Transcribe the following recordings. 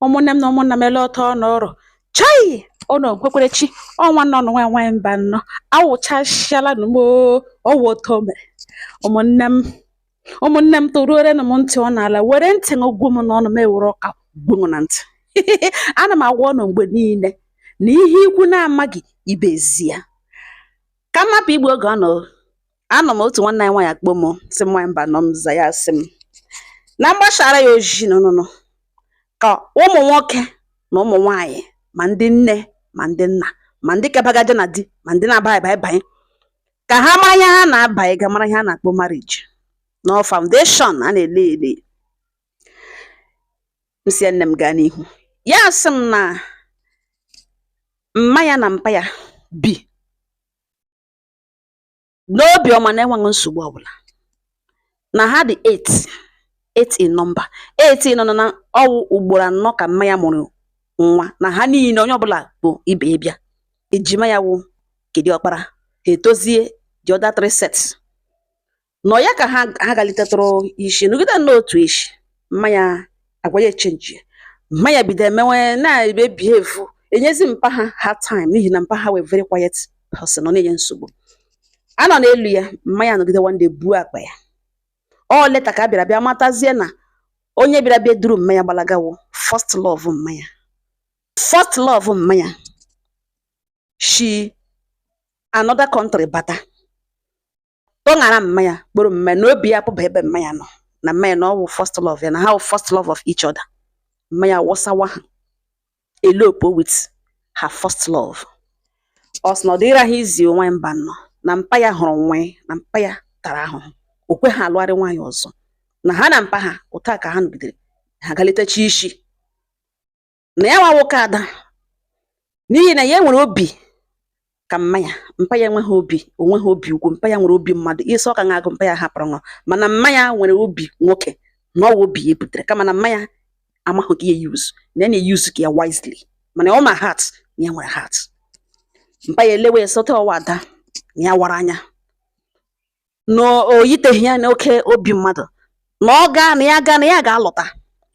Ụmụnne m na ụmụnna m, ele ọtọ n'ọrụ chai ụnụ kwekwerechi ọnwa nọ nụ nwa nwaanyị mba nnọọ awụchasịala nụ m ọwụ otu o mere. Ụmụnne m, ụmụnne m, toruore m ntị ọ n'ala were ntị ṅụ m n'ọnụ m ewere ọka gbuo na ntị. Ana m agwa ụnụ mgbe niile na ihe ikwu na-amaghị ibe ezi ya ka m hapụ igbu oge. Ọ nọ anọ m otu nwanne anyị nwaanyị akpọ m, sị m, nwaanyị mba nọ m za ya, sị m na mgbasara ya ojiji nụnụnụ ka ụmụ nwoke na ụmụ nwaanyị, ma ndị nne ma ndị nna, ma ndị kabagaje na di, ma ndị na-abaghị abanye banye ka ha mara ihe ha na-abanye, ga mara ihe a na-akpọ marriage na foundation a na-ele ele. M sị ya, nne m, gaa n'ihu. Ya sị m na mma ya na mpa ya bi n'obi ọma, na-enweghị nsogbu ọbụla, na ha dị 8, 8 in number, 8 nọ na ọwụ ugboro anọ ka mma ya mụrụ nwa, na ha niile onye ọbụla bụ ibe ya bịa ejima ya wụ kedu ọkpara ha etozie the other three sets nọ ya ka ha galitetụrụ isi nọgide n'otu isi. Mma ya agwa ya echange, mma ya bido emewe na-ebehave, enyezi mpa ha hard time, n'ihi na mpa ha wee very quiet person, ọ na-enye nsogbu a nọ n'elu ya. Mma ya nọgide one day buo akpa ya. Ọ later ka a bịara bịa matazie na onye bịara bịa duru mma ya gbalagawo first love mma ya, first love mma ya shi another country bata tọṅara mma ya, kpọrọ mma ya na obi ya pụba ebe mma ya nọ, na mma ya na ọ wụ first love ya, na ha wụ first love of each other. Mma ya wụsawa ha elope with her first love. Ọ sị na ọ dịghịrị ha izi onwe mba nọ na mpa ya hụrụ nwa ya, na mpa ya tara ahụhụ o kwe ha alụgharị nwaanyị ọzọ, na ha na mpa ha ụta ka ha nọgidere ha galitecha isi na ya nwa nwoke ada, n'ihi na ya nwere obi ka mma ya. Mpa ya enweghị obi, onweghị obi ukwu. Mpa ya nwere obi mmadụ isi ọka na-agụ mpa ya hapụrụ nwa, mana mma ya nwere obi nwoke na ọwa obi ya ebutere, kama na mma ya amaghị ka ya use, na ya na-use ka ya wisely, mana ọ ma heart na ya nwere heart. Mpa ya elewe ya sọta ọwa ada na ya wara anya na o yiteghị ya n'oke obi mmadụ, na ọ gaa na ya gaa na ya ga-alọta.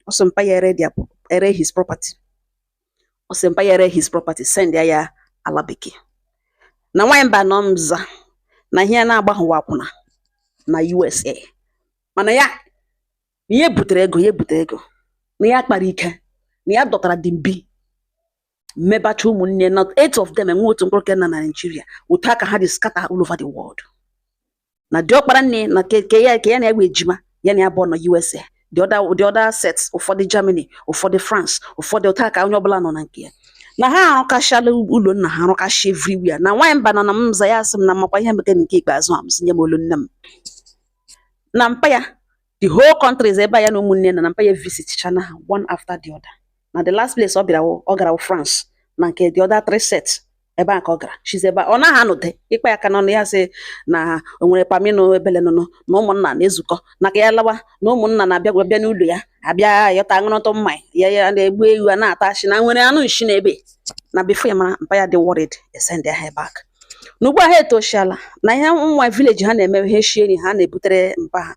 Ọ sị mpa ya ere their ere his property. Ọ sị mpa ya ere his property, send ya ya ala bekee. Na nwaanyị mba nọ mza na ihe ya na-agbahụwa akwụna na USA, mana ya na ya butere ego, ya butere ego, na ya kpara ike, na ya dọtara dimbi mmebacha ụmụnne na eight of them enwe otu mkpụrụ na na Nigeria. Otu aka ha dị scatter all over the world, na diọkpara nne na ke ya ke ya na-ewe ejima ya na ya bụ nọ USA, the other set, ụfọdụ Germany, ụfọdụ France, ụfọdụ otu aka onye ọbụla nọ na nke ya, na ha arụkasịala ụlọ nna ha, arụkasị everywhere. Na nwaanyị mba nọ na m za ya, sị m na makwa ihe meke nke ikpeazụ a m sị nye m olu nne m na mpa ya, the whole countries ebe a ya na ụmụnne na mpa ya visit chana ha one after the other, na the last place ọ bịara ọ gara France, na nke the other three sets ebe a ka ọ gara shiz ebe a ọ naghị anọde ịkpa ya aka n'ọnụ. Ya sị na o nwere pamino ebele nụnụ na ụmụnna na-ezukọ na ka ya lawa, na ụmụnna na-abịa bịa n'ụlọ ya, abịa yọta aṅụrụtụ mmanya ya, ya na-egbu ewu a na-ata ashị na nwere anụ nshi na ebe na before ya mara mpa ya dị worried, esend ha back. Na ugbu a ha etoshiala, na ihe nwa village ha na-eme, ha eshie nri, ha na-ebutere mpa ha.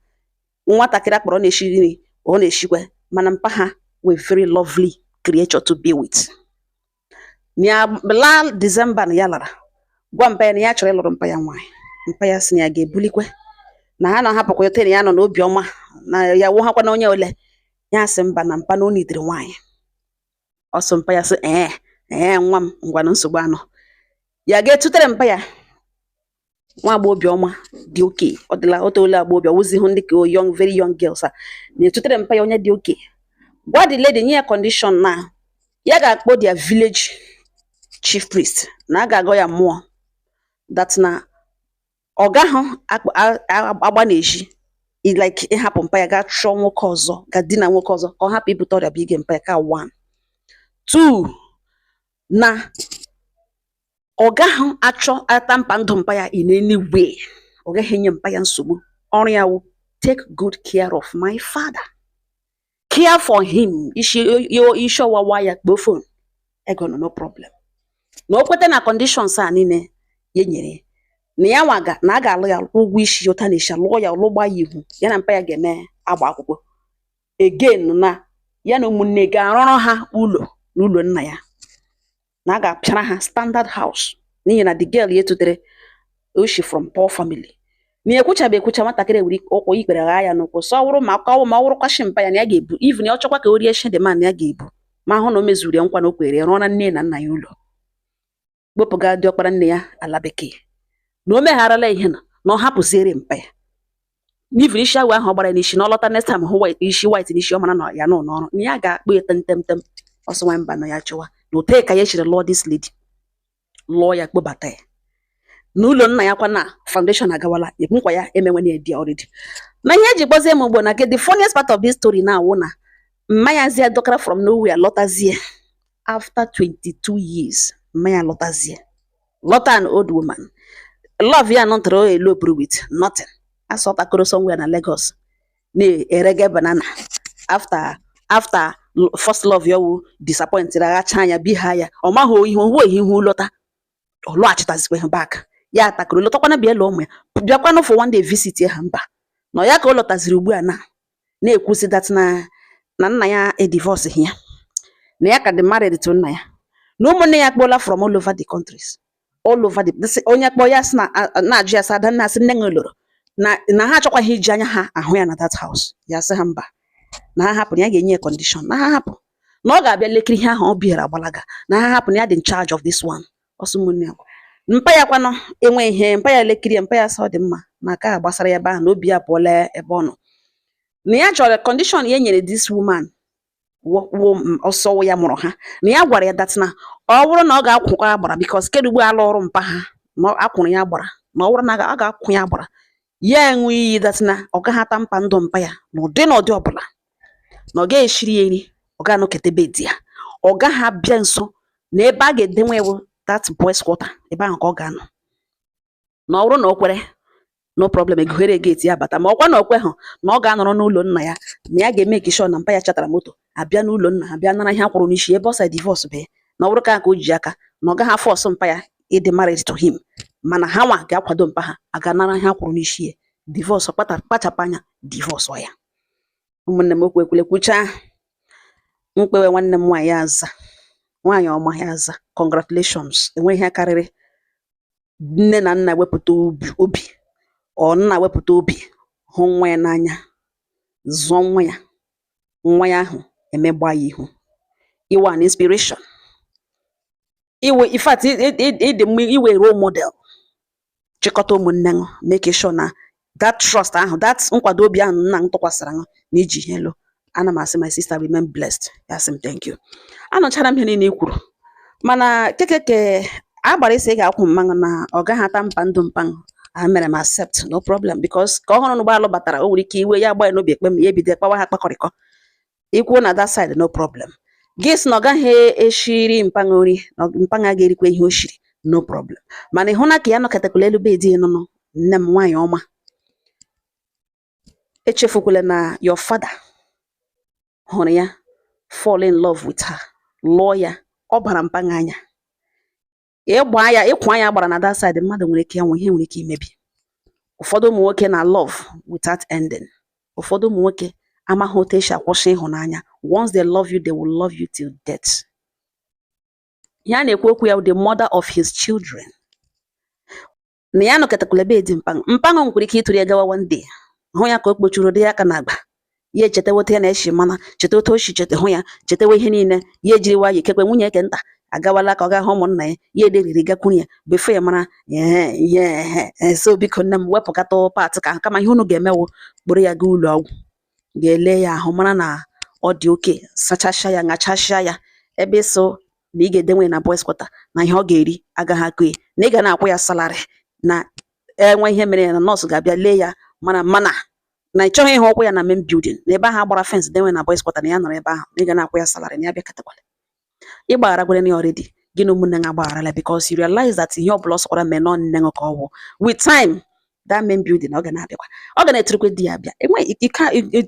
Nwatakịrị akpọrọ na-eshi nri, ọ na-eshikwe, mana mpa ha were very lovely creature to be with. Ya laa December na ya lara gwa mpa ya na ya chọrọ ịlụrụ mpa ya nwaanyị. Mpa ya sị na ya ga-ebulikwe na ha na-ahapụkwa ya na ya nọ n'obi ọma na ya wụ na onye ole. Ya sị mba, na mpa na o nidiri nwaanyị. Ọ sị mpa ya sị ee ee, nwa m, ngwanụ, nsogbu anọ. Ya ga-etutere mpa ya nwa agbọghọbịa ọma dị oke, ọ dịla o toole agbọghọbịa, wụzighị ndị ka young, very young girls a na-etutere mpa ya onye dị oke. Gwa the lady, nye ya condition na ya ga-akpọ their village chief priest, na a ga-agọ ya mmụọ that na ọ gaghị agba n'ezi, like ịhapụ mpa ya gaa chụọ nwoke ọzọ, ga dina nwoke ọzọ, ka ọ hapụ ibute ọrịa bụ ige mpa ya ka one two, na ọ gaghị achọ ata mpa ndụ mpa ya in any way, ọ gaghị enye mpa ya nsogbu. Ọrụ ya wụ take good care of my father, care for him, isi isi ọwawa ya kpoo phone ego nọ, no problem. Na o kweta na conditions a niile ya nyere na ya nwa na a ga-alụ ya ụgwọ isi ụta na esi alụọ ya, ọlụ gba ya ihu ya na mpa ya ga-eme agba akwụkwọ again, na Ya na ụmụnne ga-arụrụ ha ụlọ n'ụlọ nna ya, na a ga-apịara ha standard house, n'ihi na the girl ya etutere oshi from poor family. Na ekwuchabe ekwucha, nwatakịrị were ụkwụ ikpere ghaa ya n'ụkwụ, sọ wụrụ ma ọ ma ọ wụrụkwashi mpa ya na ya ga-ebu, even ya ọ chọkwa ka o rie shi the man, na ya ga-ebu ma hụ na o mezuru ya nkwa na o kwere ya rụọ na nne na nna ya ụlọ, kpopụga diọkpara nne ya ala bekee, na o megharala ihe na ọ hapụziere mpa ya. Even isi awụ ahụ ọ gbara ya n'isi, na ọ lọta next time hụ white, isi white n'isi, ọ mara na ya nọ n'ọrụ, na ya ga-akpụ ya temtemtem. Ọsọ nwa mba nọ ya chụwa na ote ka ya echiri lụọ this lady, lụọ ya, kpọbata ya n'ụlọ nna ya kwa, na foundation agawala nkwa ya emenwe ya di already. Na ihe eji gbazie m ugbo na the funniest part of this story na awụ na mmanya zie dọkara from nowhere lọtazie after 22 years. Mmanya lọtazie, lọta an old woman, love ya nọtara o elopuru with nothing, asọtakoro somewhere na Lagos na-erege banana after first love ya wụ disappointed, aghacha ya bi ha ya, ọ maghị ihe ohu ihu lọta, ọ lọghachitazikwa back. Ya atakoro lọtakwana, bịa lụọ ụmụ ya, bịakwanụ for one day visit ha, mba. Nọ ya ka ọ lọtaziri ugbu a na na-ekwusi that na nna ya e divorce ya, na ya ka dị married to nna ya, na ụmụnne ya kpọla from all over the countries, all over the this. Onye kpọọ ya sị na na-ajụ ya sị, "Adanna," asị nne ṅụ lụrụ na ha achọkwaghị iji anya ha ahụ ya na that house. Ya sị ha mba, na ha hapụ, na ya ga-enye ya condition, na ha hapụ, na ọ ga-abịa lekiri ihe ahụ ọ bịara agbalaga, na ha hapụ, na ya dị in charge of this one. Ọsọ ụmụnne ya, mpa ya kwanụ enwe ihe mpa ya lekiri ya, mpa ya sị ọ dị mma, na aka a gbasara ya ebe ahụ, na obi ya pụọla ebe ọ nọ, na ya chọrọ condition ya nyere this woman wụ ọsọ wụ ya mụrụ ha, na ya gwara ya that na ọ bụrụ na ọ ga-akwụkwa agbara, because kedu ugbo alụ ọrụ mpa ha na akwụrụ ya agbara, na ọ bụrụ na a ga-akwụ ya agbara, ya enwe iyi that na ọ gaghị ata mpa ndụ mpa ya n'ụdị na ụdị ọbụla, na ọ gaghị eshiri ya nri, ọ gaghị anọkete be di ya, ọ gaghị abịa nso na ebe a ga-edenwe ewu, that boys quarter, ebe ahụ ka ọ ga-anọ. Na ọ bụrụ na o kwere, no problem, egughere gate ya bata. Ma ọkwa na o kweghị, na ọ ga-anọrọ n'ụlọ nna ya, na ya ga-eme sure na mpa ya chatara moto abịa n'ụlọ nna ha, bịa nara ihe akwụrụ n'isi ebe ọ sa divorce bee. Na ọ bụrụ ka o ji aka na ọ gaghị a-force mpa ya ịdị married to him, mana ha nwa ga-akwado mpa ha aga nara ihe akwụrụ n'isi ya, divorce, kpachapụ anya divorce ya. Ụmụnne m, okwu ekwule kwuchaa mkpewe. Nwanne m nwaanyị, ya aza nwaanyị ọma, ya aza congratulations. Enweghị ihe karịrị nne na nna wepụta obi, ọ nna wepụta obi hụ nwa ya n'anya, zụọ nwa ya, nwa ya ahụ emegba ya ihu. Iwe an inspiration, iwe, in fact, ịdị mma, iwe role model, chịkọta ụmụnne ṅụ, make sure na that trust ahụ, that nkwado obi ahụ nna m tụkwasịrị ṅụ na iji ihe elu. Ana m asị, my sister, remain blessed. Ya sị m thank you. Anụchara m ihe niile i kwuru, mana kekeke a gbara isi ị ga-akwụ mmanụ na ọ gaghị ata mpa ndụ mpanụ a mere m accept, no problem, because ka ọhụrụ n'ụgbọala batara, o nwere ike iwe ya gba ya n'obi, ekpe m ya ebido kpawa ha kpakọrịkọ ikwuo na that side, no problem. Gị sị na ọ gaghị eshiri mpanụ nri, na mpanụ a ga-erikwa ihe o shiri, no problem. Mana ịhụ na ka ya nọkọtakwala elu bed nụnụ. Nne m nwaanyị ọma, echefukwala na your father hụrụ ya, fall in love with her, lụọ ya. Ọ bara mpanụ anya ịgba ya, ịkwa ya gbara na that side, mmadụ nwere ike ịnwụ, ihe nwere ike imebi. Ụfọdụ ụmụ nwoke na love without ending. Ụfọdụ ụmụ nwoke amaghị otu esi akwụsị ịhụnanya. Once they love you, they will love you till death. Ihe a na-ekwu okwu ya bụ the mother of his children, na ya nọkọtakwala be di mpanụ. Mpanụ nwekwara ike ịtụrụ ya gawa one day, hụ ya ka o kpochuru dị ya aka n'agba, ya echetawa otu ya na-eshi, mana cheta otu o si cheta hụ ya, chetawa ihe niile, ya ejiri nwayọọ, ikekwe nwunye ke nta agawala ka ọ gaa hụ ụmụnna ya, ya ederiri gakwuru ya before ya mara ehe ihe ehe. So biko nne m, wepụkata part ka kama ihe unu ga-emewo, kpụrụ ya gaa ụlọ ọgwụ, ga-ele ya ahụ, mara na ọ dị oke, sachasịa ya, ṅachasịa ya, ebe ịsụ na ị ga-edenwe na boys quarter, na ihe ọ ga-eri agaghị akụ ya, na ị ga na-akwụ ya salary, na enwe ihe mere ya na nọọsụ ga-abịa lee ya, mana na ị chọghị ịhụ ụkwụ ya na main building, na ebe ahụ agbara fence denwe na boys quarter, na ya nọrọ ebe ahụ, na ị ga na-akwụ ya salary, na ya bịakọtakwala. Ị gbagharagwara ya already, gị na ụmụnne gị agbagharala, because you realize that ihe ọbụla ọ sọkwara mee nọ nne gị ka ọ wụ. With time, that main building, ọ ga na-abịakwa, ọ ga na-eturukwe di ya abịa. Enwe ike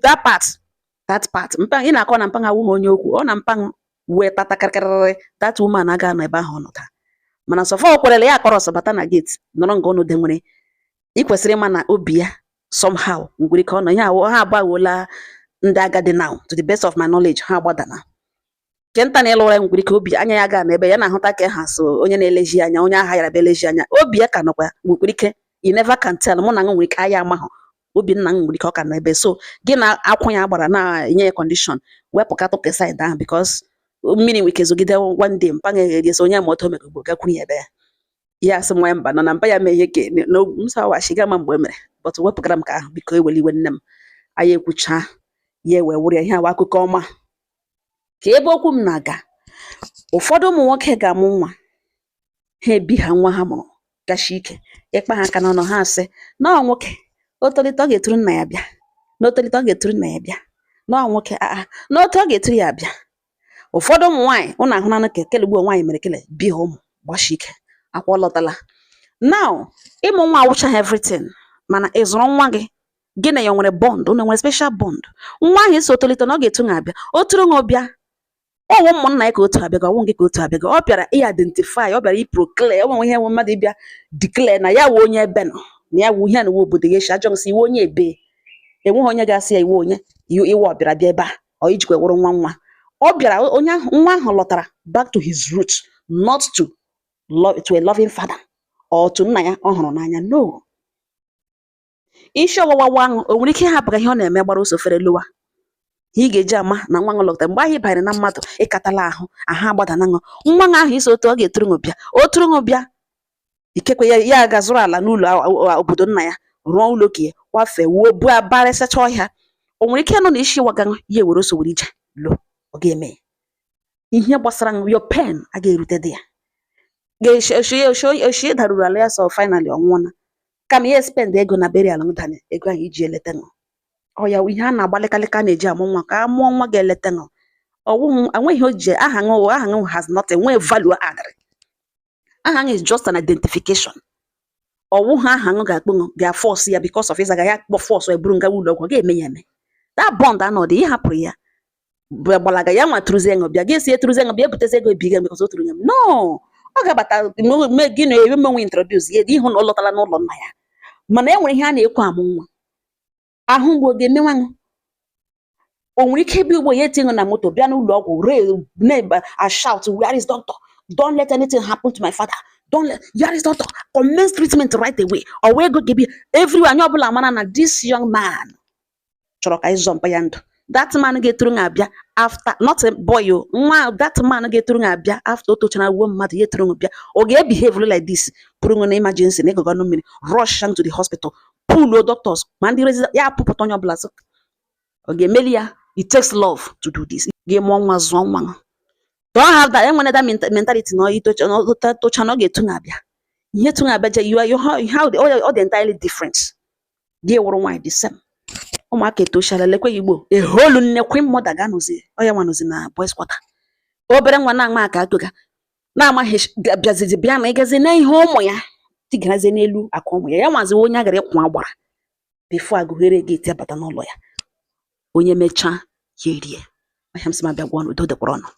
that part mpa ị na-akọ na mpa awụghị onye okwu, ọ na mpa wee tatakarịrị that woman aga anọ ebe ahụ ọ nọ taa. Mana sọfọ o kwerela ya akọrọ ọsọ bata na gate nọrọ nga ọnụ denwere, ị kwesịrị ịma na obi ya somehow nwere ike ọ nọ ihe awụ ha abụọ awụla. Ndị agadi now, to the best of my knowledge, ha agbadana nke nta na ịlụ ụra. Nwekwara ike obi anya ya gaa n'ebe ya na-ahụta ka ha so onye na-elezi anya, onye agha yara bịa elezi anya, obi ya ka nọkwa. Nwekwara ike, you never can tell. Mụ na nwere ike anya amahụ obi nna m, nwere ike ọ ka nọ ebe so gị na akwụ ya gbara na-enye ya condition. Wepụkatụ ke side ahụ, because mmiri nwere ike zogide one day mpa ga-erie so onye ma otu o mere ugbo gakwuru ya ebe ya. Ya asị m nwa mba nọ na mpa ya mee ihe ke na m sa washi ga ma mgbe e mere, but wepụgara m ka ahụ. Biko, ewela iwe nne m. Anyị ekwucha ya, ewe wụrụ ya ihe awa akụkọ ọma ka ebe okwu m na-aga. Ụfọdụ ụmụ nwoke ga-amụ nwa ha, ebi ha nwa ha mụrụ gashi ike ịkpa ha aka n'ọnụ, ha asị na ọ nwoke o tolite ọ ga-eturu nna ya bịa, na o tolite ọ ga-eturu nna ya bịa, na ọ nwoke aa na otu ọ ga-eturu ya bịa. Ụfọdụ ụmụ nwaanyị ụnụ ahụnanụ ka kele ugbo nwaanyị mere kele bi ha ụmụ gbashi ike akwa ọ lọtala. Now, ịmụ nwa awụchaghị everything, mana ị zụrụ nwa gị, gị na ya nwere bond, unu nwere special bond. Nwa ahụ eso tolite na ọ ga-etu ha abịa, o turu ha bịa, ọwụ ụmụnna ya ka otu abịago, ọwụ gị ka otu abịago. Ọ bịara i-identify, ọ bịara i-proclaim, ọ nwe ihe nwe mmadụ ịbịa declare na ya wụ onye ebe nọ, na ya wụ ihe na iwu obodo ya echi ajọ nsị iwe onye ebe. Enweghị onye ga-asị ya iwe onye iwe ọ bịara bịa ebe a, ọ ijikwa wụrụ nwa nwa ọ bịara. Onye ahụ, nwa ahụ lọtara back to his root, not to love, to a loving father or to nna ya ọ hụrụ n'anya. No isi ọwụwa nwa ahụ, o nwere ike ịhapụ ihe ọ na-eme gbara ọsọ fere lowa. Ihe ị ga-eji ama na nwa ṅụ lọtara mgbe ahụ ị banyere na mmadụ ịkatala ahụ, ahụ agbadana ṅụ nwa ṅụ ahụ isi otu ọ ga-eturu ṅụ bịa, o turu ṅụ bịa, ikekwe ya ya ga-azụrụ ala n'ụlọ obodo nna ya, rụọ ụlọ ka ya kwafee, wuo buo barịsịcha ọhịa. O nwere ike ịnụ na isi waga ṅụ ya, ewere ọsọ were ije lo. Ọ ga-eme ya ihe gbasara ṅụ, your pain a ga-erute dị ya ga-eshi daruru ala ya. So finally ọ nwụọna, kama ya spend ego na burial ṅụ danye ego ahụ iji eleta ṅụ. Ọ ya wụ ihe a na-agbalịkalịka na-eji amụ nwa, ka a mụọ nwa ga-eleta ṅụ. Ọwụghị enweghị o ji aha ṅụ, aha ṅụ has nothing nwee value added. Aha ṅụ is just an identification. Ọwụghị aha ṅụ ga-akpụ ṅụ ga-force ya because of ịzaga ya kpọ force eburu ngawa ụlọ ọgwụ. Ọ ga-eme ya eme that bond anọdụ ị hapụrụ ya bụ gbalaga ya nwa tụrụzie ṅụ bịa, ga-esi eturuzie ṅụ bịa, ebutezi ego ebiga because o tụrụ ya. No, ọ ga-abata mee gị na eme nwe introduce ya, ịhụ na ọ lọtala n'ụlọ nna ya. Mana e nwere ihe a na-ekwu amụ nwa ahụ mgbe ọ ga-emenwa ṅụ. O nwere ike ịbịa ugbo ya, etinye na moto bịa n'ụlọ ọgwụ, ree na a shout, "Where is doctor? Don't let anything happen to my father. Don't let, where is doctor? Commence treatment right away." Ọ wee ego ga-ebi everywhere, anyị ọbụla mara na this young man chọrọ ka ịzọ mpa ya ndụ. That man ga-eturu nga abịa after, not a boy o nwa, that man ga-eturu nga abịa after o tochara wuo mmadụ, ya eturu nga bịa, ọ ga-ebehave like this, buru nga na emergency na ịgọgọ mmiri, rush am to the hospital, pull o doctors ma ndị resident ya apụpụta onye ọbụla sị ọ ga-emeli ya. It takes love to do this. Gị mụọ nwa, zụọ nwa gị. Don't have that, enwere that mentality na itocha na ọ tocha na ọ ga-etu nga abịa. Ihe tu nga abịa je, you are you how ọ dị entirely different. Gị wụrụ nwaanyị, the same ụmụaka etochala, lekwe ya igbo eholu nne queen mother ga-anọzi, ọ ya nwa nọzi na boys quarter. Obere nwa na-ama aka atoga na-amaghị bịazizi bịa na ịgazi na ihe ụmụ ya tigarazie n'elu akwa ụmụ ya, ya nwaziwe onye a gara ịkwụ agbara before agụghere gate abata n'ụlọ ya. Onye mechaa ya erie ọhịa. M sị m abịa gwa ọnụ, udo dịkwara ọnụ.